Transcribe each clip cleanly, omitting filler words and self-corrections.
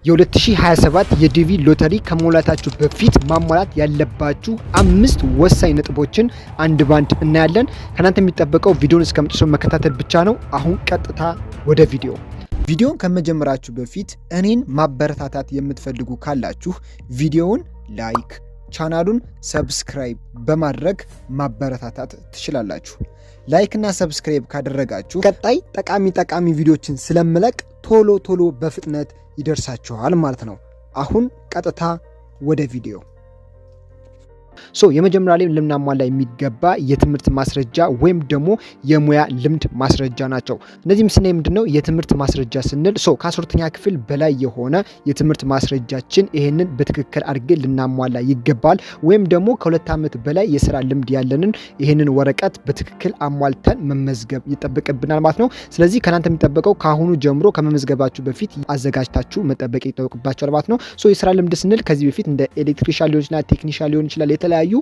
የ2027 የዲቪ ሎተሪ ከመሙላታችሁ በፊት ማሟላት ያለባችሁ አምስት ወሳኝ ነጥቦችን አንድ ባንድ እናያለን። ከእናንተ የሚጠበቀው ቪዲዮን እስከመጨረሻው መከታተል ብቻ ነው። አሁን ቀጥታ ወደ ቪዲዮ። ቪዲዮን ከመጀመራችሁ በፊት እኔን ማበረታታት የምትፈልጉ ካላችሁ ቪዲዮውን like፣ ቻናሉን subscribe በማድረግ ማበረታታት ትችላላችሁ። Like እና subscribe ካደረጋችሁ ቀጣይ ጠቃሚ ጠቃሚ ቪዲዮችን ስለምለቅ ቶሎ ቶሎ በፍጥነት ይደርሳችኋል ማለት ነው። አሁን ቀጥታ ወደ ቪዲዮ። So የመጀመሪያ ላይ ልናሟላ የሚገባ የትምህርት ማስረጃ ወይም ደግሞ የሙያ ልምድ ማስረጃ ናቸው። እነዚህም ስናይ ምንድነው የትምህርት ማስረጃ ስንል፣ so ከ12ኛ ክፍል በላይ የሆነ የትምህርት ማስረጃችን ይሄንን በትክክል አድርገን ልናሟላ ይገባል። ወይም ደግሞ ከ2 ዓመት በላይ የስራ ልምድ ያለንን ይሄንን ወረቀት በትክክል አሟልተን መመዝገብ ይጠበቅብናል ማለት ነው። ስለዚህ ከናንተ የሚጠበቀው ከአሁኑ ጀምሮ ከመመዝገባችሁ በፊት አዘጋጅታችሁ መጠበቅ ይጠበቅባችኋል ማለት ነው። So የስራ ልምድ ስንል ከዚህ በፊት እንደ electrician ሊሆን ይችላል፣ technician ሊሆን ይችላል፣ የተለያዩ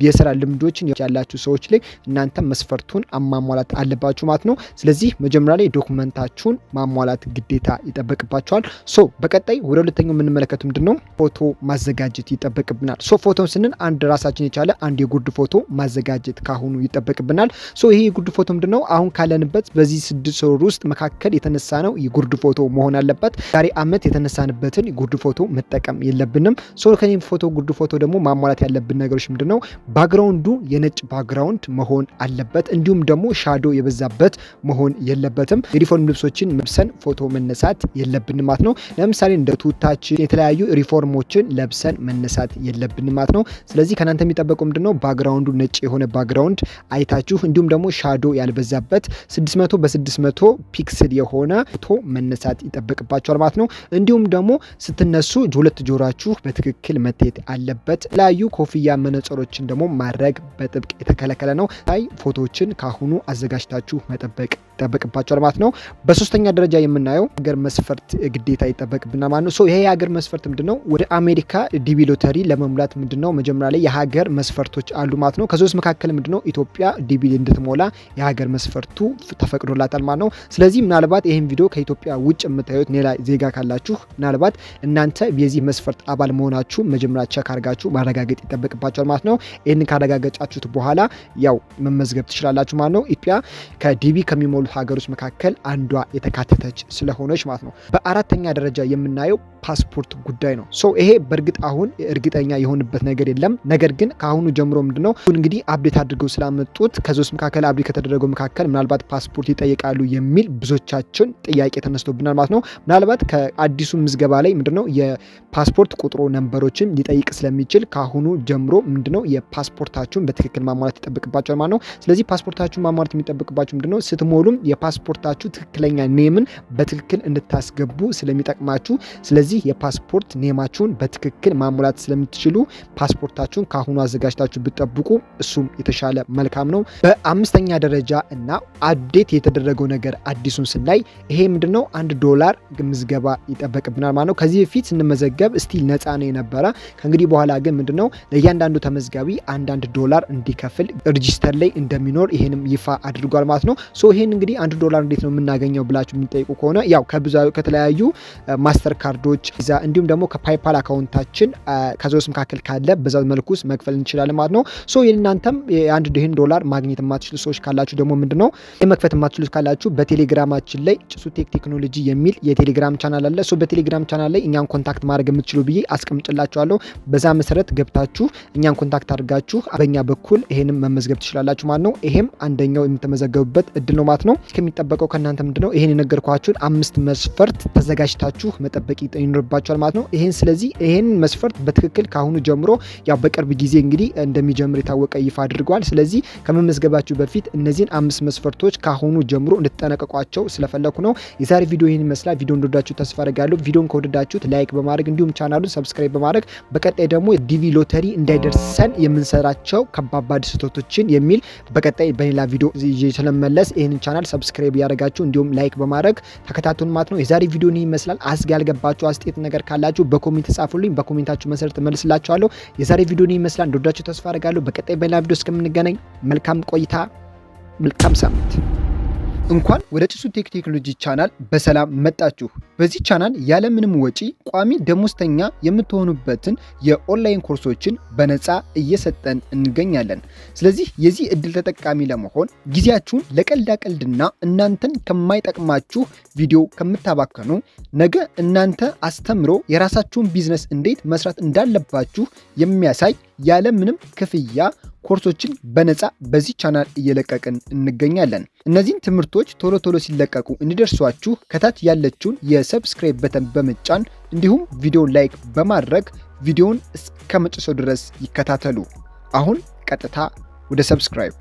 የስራ ልምዶችን ያላችሁ ሰዎች ላይ እናንተ መስፈርቱን ማሟላት አለባችሁ ማለት ነው። ስለዚህ መጀመሪያ ላይ document ኣችሁን ማሟላት ግዴታ ይጠበቅባችኋል። So በቀጣይ ወደ ሁለተኛው የምንመለከቱ ምንድን ነው? ፎቶ ማዘጋጀት ይጠበቅብናል። So ፎቶ ስንል አንድ ራሳችን የቻለ አንድ የጉርድ ፎቶ ማዘጋጀት ካሁኑ ይጠበቅብናል። So ይሄ የጉርድ ፎቶ ምንድን ነው? አሁን ካለንበት በዚህ 6 ወር ውስጥ መካከል የተነሳ ነው የጉርድ ፎቶ መሆን አለበት። ዛሬ አመት የተነሳንበትን ጉርድ ፎቶ መጠቀም የለብንም። So ከኔም ፎቶ ጉርድ ፎቶ ደግሞ ማሟላት ያለብን ነገሮች ምንድን ነው? Background ኡ የነጭ background መሆን አለበት። እንዲሁም ደግሞ shadow የበዛበት መሆን የለበትም። ዩኒፎርም ልብሶችን ለብሰን ፎቶ መነሳት የለብንም ማለት ነው። ለምሳሌ እንደ ቱታችን የተለያዩ ዩኒፎርሞችን ለብሰን መነሳት የለብንም ማለት ነው። ስለዚህ ከእናንተ የሚጠበቀው ምንድን ነው? Background ኡ ነጭ የሆነ background አይታችሁ እንዲሁም ደግሞ shadow ያልበዛበት 600 በ600 pixel የሆነ ፎቶ መነሳት ይጠበቅባችኋል ማለት ነው። እንዲሁም ደግሞ ስትነሱ ሁለት ጆሯችሁ በትክክል መታየት አለበት። የተለያዩ ኮፍያ፣ መነጽሮችን ደግሞ ማድረግ በጥብቅ የተከለከለ ነው። ታይ ፎቶዎችን ካሁኑ አዘጋጅታችሁ መጠበቅ ይጠበቅባችኋል ማለት ነው። በሶስተኛ ደረጃ የምናየው ሀገር መስፈርት ግዴታ ይጠበቅብናል ማለት ነው። So ይሄ የሀገር መስፈርት ምንድነው? ወደ አሜሪካ ዲቪ ሎተሪ ለመሙላት ምንድነው መጀመሪያ ላይ የሀገር መስፈርቶች አሉ ማለት ነው። ከሶስት መካከል ምንድነው ኢትዮጵያ ዲቪ እንድትሞላ የሀገር መስፈርቱ ተፈቅዶላታል ማለት ነው። ስለዚህ ምናልባት ይህን ቪዲዮ ከኢትዮጵያ ውጭ የምታዩት ሌላ ዜጋ ካላችሁ ምናልባት እናንተ የዚህ መስፈርት አባል መሆናችሁ መጀመሪያ check አድርጋችሁ ማረጋገጥ ይጠበቅባችኋል ማለት ነው። ይህንን ካረጋገጫችሁት በኋላ ያው መመዝገብ ትችላላችሁ ማለት ነው። ኢትዮጵያ ከዲቪ ከሚሞሉት ሀገሮች መካከል አንዷ የተካተተች ስለሆነች ማለት ነው። በአራተኛ ደረጃ የምናየው ፓስፖርት ጉዳይ ነው። So ይሄ በእርግጥ አሁን እርግጠኛ የሆንበት ነገር የለም። ነገር ግን ከአሁኑ ጀምሮ ምንድነው እንግዲህ update አድርገው ስላመጡት ከሶስት መካከል update ከተደረገው መካከል ምናልባት ፓስፖርት ይጠይቃሉ የሚል ብዙዎቻችን ጥያቄ ተነስቶብናል ማለት ነው። ምናልባት ከአዲሱ ምዝገባ ላይ ምንድነው የፓስፖርት ቁጥሮ number ኦችን ሊጠይቅ ስለሚችል ከአሁኑ ጀምሮ ምንድነው የፓስፖርታችሁን በትክክል ማሟላት ይጠበቅባችኋል ማለት ነው። ስለዚህ ፓስፖርታችሁን ማሟላት የሚጠበቅባችሁ ምንድነው ስትሞሉም የፓስፖርታችሁ ትክክለኛ name ን በትክክል እንድታስገቡ ስለሚጠቅማችሁ፣ ስለዚህ የፓስፖርት name ኣችሁን በትክክል ማሟላት ስለምትችሉ ፓስፖርታችሁን ከአሁኑ አዘጋጅታችሁ ብትጠብቁ እሱም የተሻለ መልካም ነው። በአምስተኛ ደረጃ እና update የተደረገው ነገር አዲሱን ስናይ ይሄ ምንድነው $1 ምዝገባ ይጠበቅብናል ማለት ነው። ከዚህ በፊት ስንመዘገብ still ነፃ ነው የነበረ። ከእንግዲህ በኋላ ግን ምንድነው ለእያንዳንዱ ተመዝጋቢ አንዳንድ ዶላር እንዲከፍል register ላይ እንደሚኖር ይሄንም ይፋ አድርጓል ማለት ነው። So ይሄን እንግዲህ $1 እንዴት ነው የምናገኘው ብላችሁ የምትጠይቁ ከሆነ ያው ከብዙ ከተለያዩ ማስተር ካርዶች ቪዛ እንዲሁም ደግሞ ከ PayPal account ኣችን ከዞስ መካከል ካለ በዛ መልኩ ውስጥ መክፈል እንችላለን ማለት ነው። So የእናንተም የአንድ ይህን ዶላር ማግኘት የማትችሉ ሰዎች ካላችሁ ደግሞ ምንድነው የመክፈት የማትችሉት ካላችሁ በቴሌግራማችን ላይ ጭሱ ቴክ ቴክኖሎጂ የሚል የቴሌግራም ቻናል አለ። So በቴሌግራም ቻናል ላይ እኛን contact ማድረግ የምትችሉ ብዬ አስቀምጥላችኋለሁ። በዛ መሰረት ገብታችሁ እኛን contact አድርጋችሁ በእኛ በኩል ይሄንም መመዝገብ ትችላላችሁ ማለት ነው። ይሄም አንደኛው የምትመዘገቡበት እድል ነው ማለት ነው። ከሚጠበቀው ከእናንተ ምንድነው ይሄን የነገርኳችሁን አምስት መስፈርት ተዘጋጅታችሁ መጠበቅ ይኖርባችኋል ማለት ነው። ይሄን ስለዚህ ይሄን መስፈርት በትክክል ከአሁኑ ጀምሮ ያው በቅርብ ጊዜ እንግዲህ እንደሚጀምር የታወቀ ይፋ አድርጓል። ስለዚህ ከመመዝገባችሁ በፊት እነዚህን አምስት መስፈርቶች ከአሁኑ ጀምሮ እንድትጠነቀቋቸው ስለፈለኩ ነው። የዛሬ ቪዲዮ ይህን ይመስላል። ቪዲዮ እንደወደዳችሁ ተስፋ አደርጋለሁ። ቪዲዮን ከወደዳችሁት like በማድረግ እንዲሁም ቻናሉን subscribe በማድረግ በቀጣይ ደግሞ ዲቪ ሎተሪ እንዳይደርሰን የምንሰራቸው ከባባድ ስህተቶችን የሚል በቀጣይ በሌላ ቪዲዮ ይዤ ስለመለስ ይህንን ቻናል subscribe እያደረጋችሁ እንዲሁም like በማድረግ ተከታተሉን ማለት ነው። የዛሬ ቪዲዮ ይህን ይመስላል። አስጊ ያልገባችሁ አስጤት ነገር ካላችሁ በ comment ጻፉልኝ። በ comment ኣችሁ መሰረት እመልስላችኋለሁ። የዛሬ ቪዲዮ ይህን ይመስላል። እንደወደዳችሁ ተስፋ አደርጋለሁ። በቀጣይ በሌላ ቪዲዮ እስከምንገናኝ መልካም ቆይታ፣ መልካም ሳምንት። እንኳን ወደ ጭሱ ቴክ ቴክኖሎጂ ቻናል በሰላም መጣችሁ። በዚህ ቻናል ያለምንም ወጪ ቋሚ ደሞዝተኛ የምትሆኑበትን የኦንላይን ኮርሶችን በነፃ እየሰጠን እንገኛለን። ስለዚህ የዚህ እድል ተጠቃሚ ለመሆን ጊዜያችሁን ለቀልዳ ቀልድና እናንተን ከማይጠቅማችሁ ቪዲዮ ከምታባከኑ፣ ነገ እናንተ አስተምሮ የራሳችሁን ቢዝነስ እንዴት መስራት እንዳለባችሁ የሚያሳይ ያለምንም ክፍያ ኮርሶችን በነፃ በዚህ ቻናል እየለቀቅን እንገኛለን። እነዚህን ትምህርቶች ቶሎ ቶሎ ሲለቀቁ እንዲደርሷችሁ ከታች ያለችውን የ subscribe button በመጫን እንዲሁም ቪዲዮ like በማድረግ ቪዲዮውን እስከ መጨረሻው ድረስ ይከታተሉ። አሁን ቀጥታ ወደ subscribe።